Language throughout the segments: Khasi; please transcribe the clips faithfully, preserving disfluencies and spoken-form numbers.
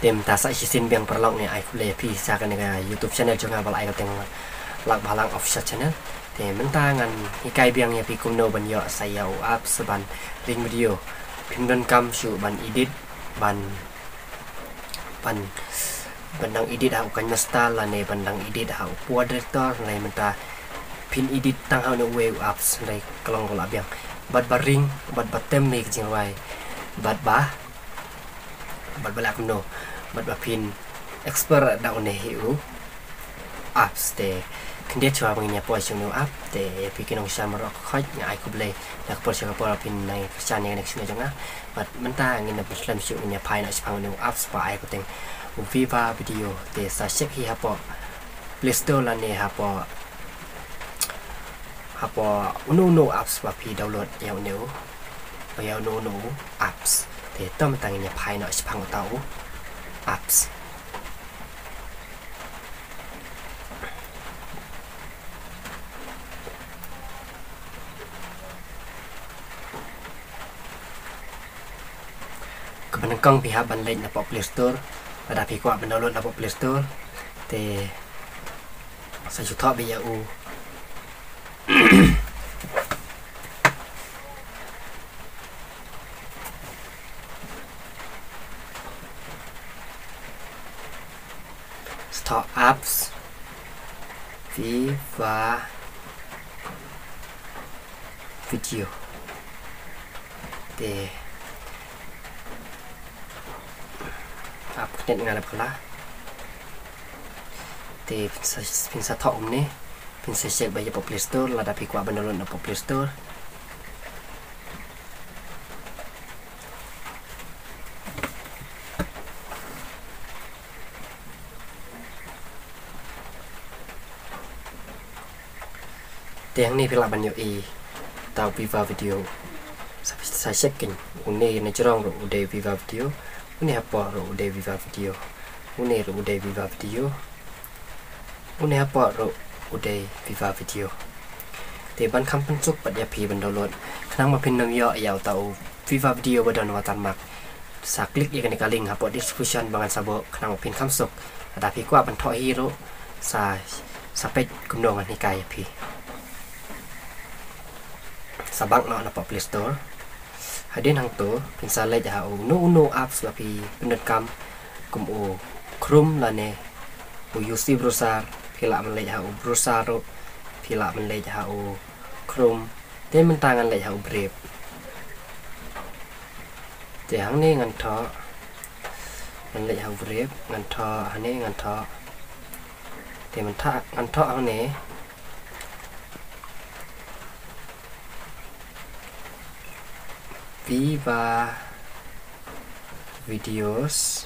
Te mynta sa shisien biang paralok ngi ai khublei ïa phi sha kane ka YouTube channel jong nga ba la ai ka kyrteng Lak Bhalang Official Channel. Te mynta ngan hikai biang ïa phi kumno ban ïoh sa ïa u apps ban ring video. Phim donkam shuh ban edit, ban, ban, ban dang edit ha u KineMaster lane ban dang edit ha u Power Director, hynrei mynta phin edit tang ha une uwei u apps, hynrei ka long ka la biang. Bad ba ring, bad ba tem ïa ka jingrwai, bad ba bad ba lah kumno, bad ba phin expert da une hi u apps. Te khyndiat shuwa ba ngin ïa poi sha une u app, te ïa phi ki nongshah baroh khoit nga ai khublei na ka por sha ka por phin nang kyrshan ïa kane ka shnong jong nga. Bad mynta ngin ïa pynslem shuh, ngin ïa phai noh shaphang une u apps ba ai kyrteng u Viva Video. Te sa check hi hapoh Play Store lane hapoh, hapoh uno uno apps ba phi download ïa une u, ïa uno uno apps. Te to mynta ngin ïa phai noh shaphang uta u apps. Kaba nyngkong phi hap ban leit napoh Play Store. Lada phi kwah ban download napoh Play Store, te sa shu thoh beit ïa u. Sa thoh apps Viva Video. Te app kane nga la phylla. Te phin sa, phin sa thoh kumne. Phin sa check beit hapoh Play Store, lada phi kwah ban download napoh Play Store. Te hangne phi lah ban ïohi uta u Viva Video. Sa, sa check keiñ, une na jrong ruh u dei Viva Video. Une hapoh ruh u dei Viva Video. Une ruh u dei Viva Video. Une hapoh ruh u dei Viva Video. Te ban kham pynsuk pat ïa phi ban download, khnang ba phin nym ïoh ïa uta u Viva Video ba don watermark, sa click ïa kane ka link hapoh description ba ngan sa buh, khnang ba phin kham suk. Lada phi kwah ban thoh hi ruh, sa, sa peit kumno ngan hikai ïa phi. Sa back noh napoh Play Store. Hadien hangto phin sa leit ha uno uno apps ba phi pyndonkam, kum u Chrome lane u U C browser. Phi lah ban leit ha u browser ruh, phi lah ban leit ha u Chrome. Te mynta ngan leit ha u Brave. Te hangne ngan thoh, ngan leit ha u Brave, ngan thoh hangne, ngan thoh. Te mynta ngan thoh hangne Viva Videos.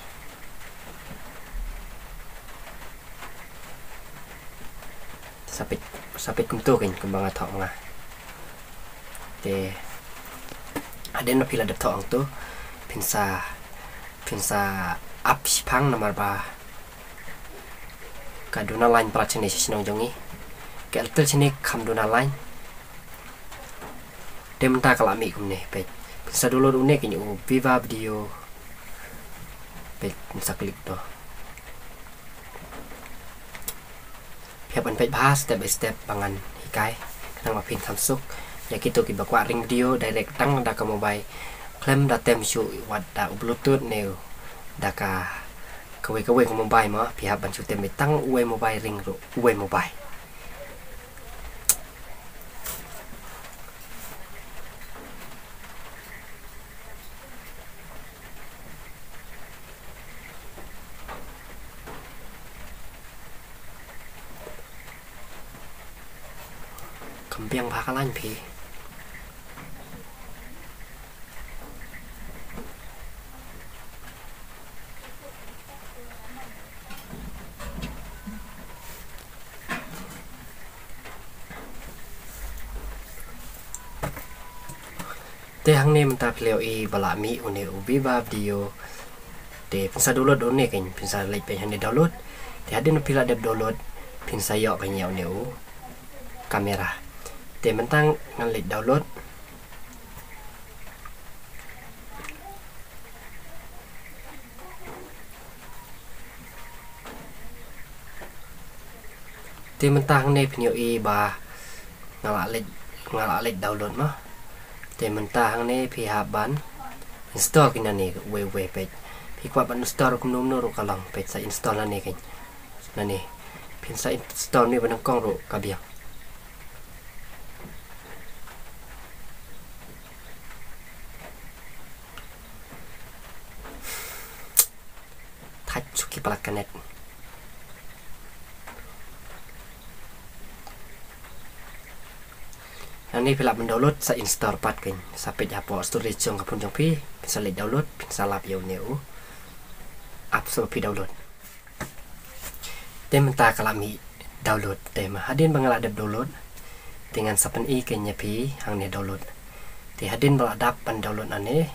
Sa peit, sa peit kumto keiñ kumba nga thoh nga. Te hadien ba phi la dep thoh hangto, phin sa, phin sa ap shaphang namar ba ka duna line palat shane sha shnong jong ngi. Ka Airtel shane kam duna line. Te mynta ka la mih kumne, peit. Phin sa download une keiñ u Viva Video. Peit, phin sa click to. Phi hap ban peit bha step by step ba ngan hikai, khnang ba phin kham suk. Ïa kito kiba kwah ring video direct tang da ka mobile, khlem da tem shuh wat da u Bluetooth ne da ka kawei kawei ka mobile mo, phi hap ban shu tem beit tang uwei mobile, ring ruh uwei mobile. Kham biang bha ka line phi. Te hangne mynta phi la ïohi ba la mih une u Viva Video. Te phin sa download une keiñ, phin sa leit beit hangne download. Te hadien phi la dep download, phin sa ïoh keiñ ïa une u camera. Te mynta ngan leit download. Te mynta hangne phin ïohi ba nga la leit, nga la leit download mo. Te mynta hangne phi hap ban install kine nangne uwei uwei peit. Phi kwah ban install kumno kumno ruh ka long peit, sa install nangne kane. Nangne. Phin sa install ne ba nyngkong ruh ka biang. Thait suki pala ka net. Nangne phi lah ban download, sa install pat kane. Sa peit hapoh storage jong ka phone jong phi, phin sa leit download, phin sa lap ïa une u app sa ba phi download. Te mynta ka la mih download, te ma hadien ba nga la dep download, te ngan sa pyni kane ïa phi hangne download. Te hadien ba la dep ban download nangne,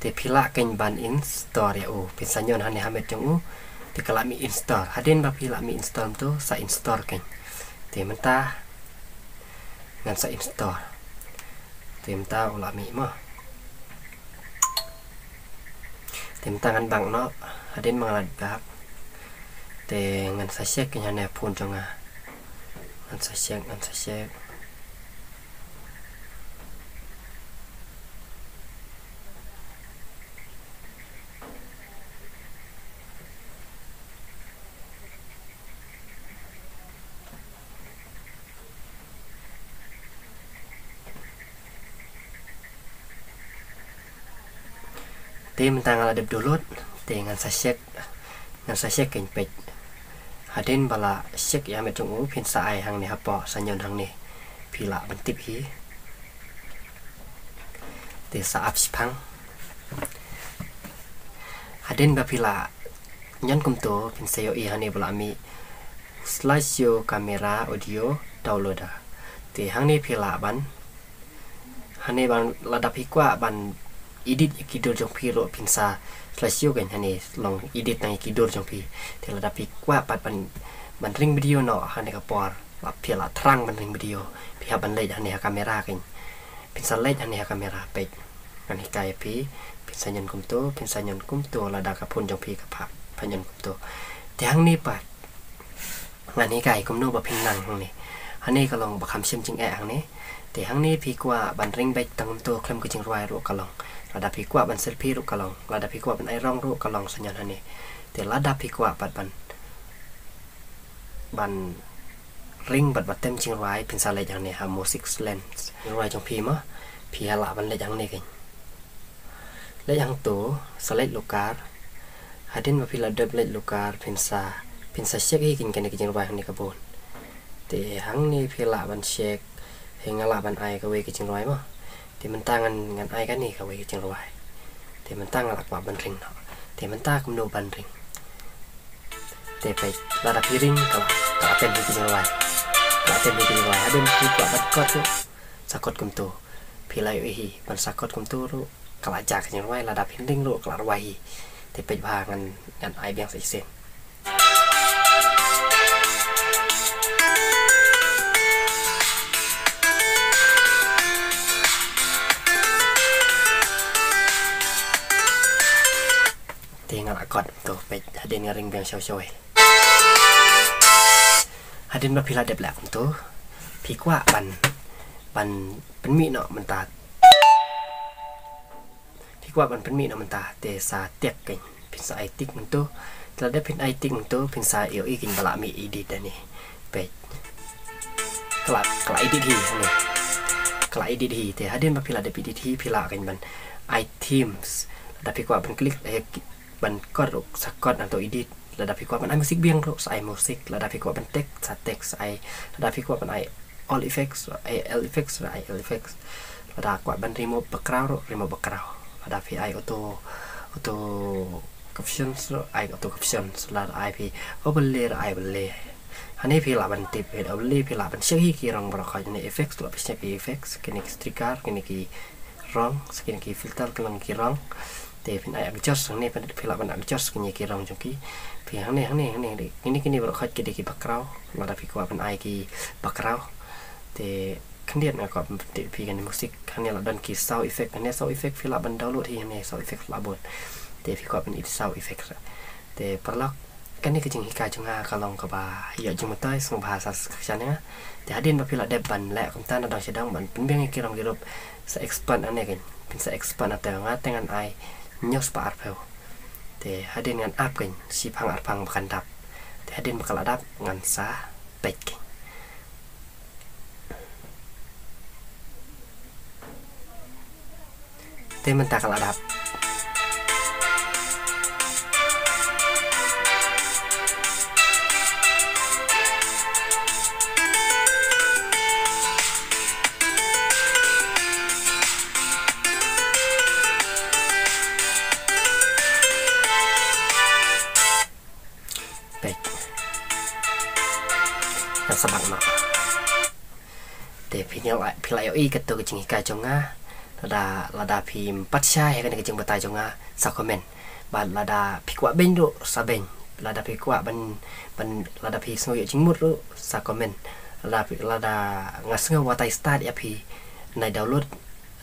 te phi lah kane ban install ïa u. Phin sa ñion hangne ha met jong u, te ka la mih install. Hadien ba phi la mih install mynta sa install kane. Te mynta ngan sa install. Te mynta u la mih mo. Te mynta ngan back noh, hadien ba nga la back. Te ngan sa check kane hangne phone jong nga. Ngan sa check, ngan sa check. Te mynta nga la dep download, te ngan sa check, ngan sa check kane peit. Hadien ba la check ïa met jong u phin sa ai hangne hapoh, sa ñion hangne. Phi lah ban tip hi. Te sa ap shiphang. Hadien ba phi la ñion kumto phin sa ïohi hangne ba la mih Slideshow Camera Audio Downloader. Te hangne phi lah ban, hangne ban lada phi kwah ban edit ïa ki dur jong phi ruh phin sa, slideshow kane hangne long edit na ïa ki dur jong phi. Te lada phi kwah pat ban, ban ring video noh hangne ka por, la phi la thrang ban ring video, phi hap ban leit hangne ha camera kane. Phin sa leit hangne ha camera peit. Ngan hikai ïa phi, phin sa ñion kumto, phin sa ñion kumto, lada ka phone jong phi ka phah, pha ñion kumto. Te hangne pat ngan hikai kumno ba phin nang hangne. Hangne ka long ba kham shim jingeh hangne. Te hangne phi kwah ban ring beit tang kumto khlem ka jingrwai ruh ka long. Lada phi kwah ban selfie ruh ka long. Lada phi kwah ban ai rong ruh ka long, sa ñion hangne. Te lada phi kwah pat ban, ban ring bad ba tem jingrwai phin sa leit hangne ha music lens. Jingrwai jong phi mo, phi lah ban leit hangne kane. Leit hangto, sa leit lukar. Hadien ba phi la dep leit lukar phin sa, phin sa check hi kane, kane ka jingrwai hangne ka bun. Te hangne phi lah ban check, hi nga lah ban ai kawei ka jingrwai mo. Te mynta ngan, ngan ai kane kawei ka jingrwai. Te mynta nga la kwah ban ring noh. Te mynta kumno ban ring. Te peit, lada phi ring ka la, ka la tem hi ka jingrwai. Ka la tem hi ka jingrwai. Hadien phi kwah ban kot ruh, sa kot kumto. Phi la ïohi hi ban sa kot kumto ruh ka la jia ka jingrwai, lada phin ring ruh ka la rwai hi. Te peit bha, ngan, ngan ai biang sa shisien. Te nga la kot kumto, peit hadien nga ring biang shaw shaw hi. Hadien ba phi la dep leh kumto, phi kwah ban, ban pynmih noh mynta. Phi kwah ban pynmih noh mynta, te sa tick kane, phin sa ai tick mynto. Te lada phin ai tick mynto, phin sa ïohi kane ba la mih edit hangne. Peit. Ka la, ka la edit hi hangne. Ka la edit hi, te hadien ba phi la dep edit hi, phi lah kane ban ai themes. Lada phi kwah ban click, eh, ban kot ruh sa kot, nangto edit. Lada phi kwah ban ai music biang ruh sa ai music. Lada phi kwah ban text sa text sa ai. Lada phi kwah ban ai all effects, ai all effects, ai all effects. Lada kwah ban remove background ruh remove background. Lada phi ai auto, auto captions ruh ai auto captions. Lada ai phi overlay ruh ai overlay. Hangne phi lah ban tip hi overlay, phi lah ban check hi ki rong baroh khoit. Hangne effects, lah phi check ki effects, kine ki sticker, kine ki rong, kine ki filter, kine ki rong. Te phin ai adjust hangne, phi lah ban adjust kine ki rong jong ki. Phi hangne, hangne, hangne, kine, kine baroh khoit ki dei ki background. Lada phi kwah ban ai ki background. Te khyndiat nga kwah ban pyntip phi kane music. Hangne la don ki sound effect, hangne sound effect phi lah ban download hi, hangne sound effect la bun. Te phi kwah ban edit sound effect. Te paralok, Kane ka jinghikai jong nga ka long kaba ïoh jingmyntoi sngewbha sa shisha ïa nga. Te hadien ba phi la dep ban leh kumta na dong sha dong ban pynbiang ïa ki rong ki rup sa expert ane kan. Phin sa expert na te nga te ngan ai hynñiew spah arphew. Te hadien ngan ap kan shiphang arphang ba kan dap. Te hadien ba ka la dap ngan sa peit kan. Te mynta ka la dap. Peit. Ka sa bak noh. Te phi la, phi la ïohi kato ka jinghikai jong nga. Lada, lada phim pat shai ha kane ka jingbatai jong nga sa comment. Bad lada phi kwah beiñ ruh sa beiñ. Lada phi kwah ban, ban, lada phi sngew ïoh jingmut ruh sa comment. Lada phi, lada nga sngew batai start ïa phi, nai download,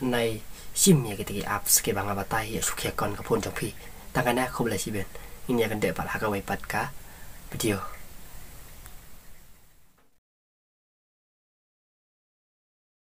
nai shim ïa kita ki apps kiba nga batai ïa shu khia kon ka phone jong phi. Tang kane, khublei shibun. Ngin ïa kynduh pat ha kawei pat ka video.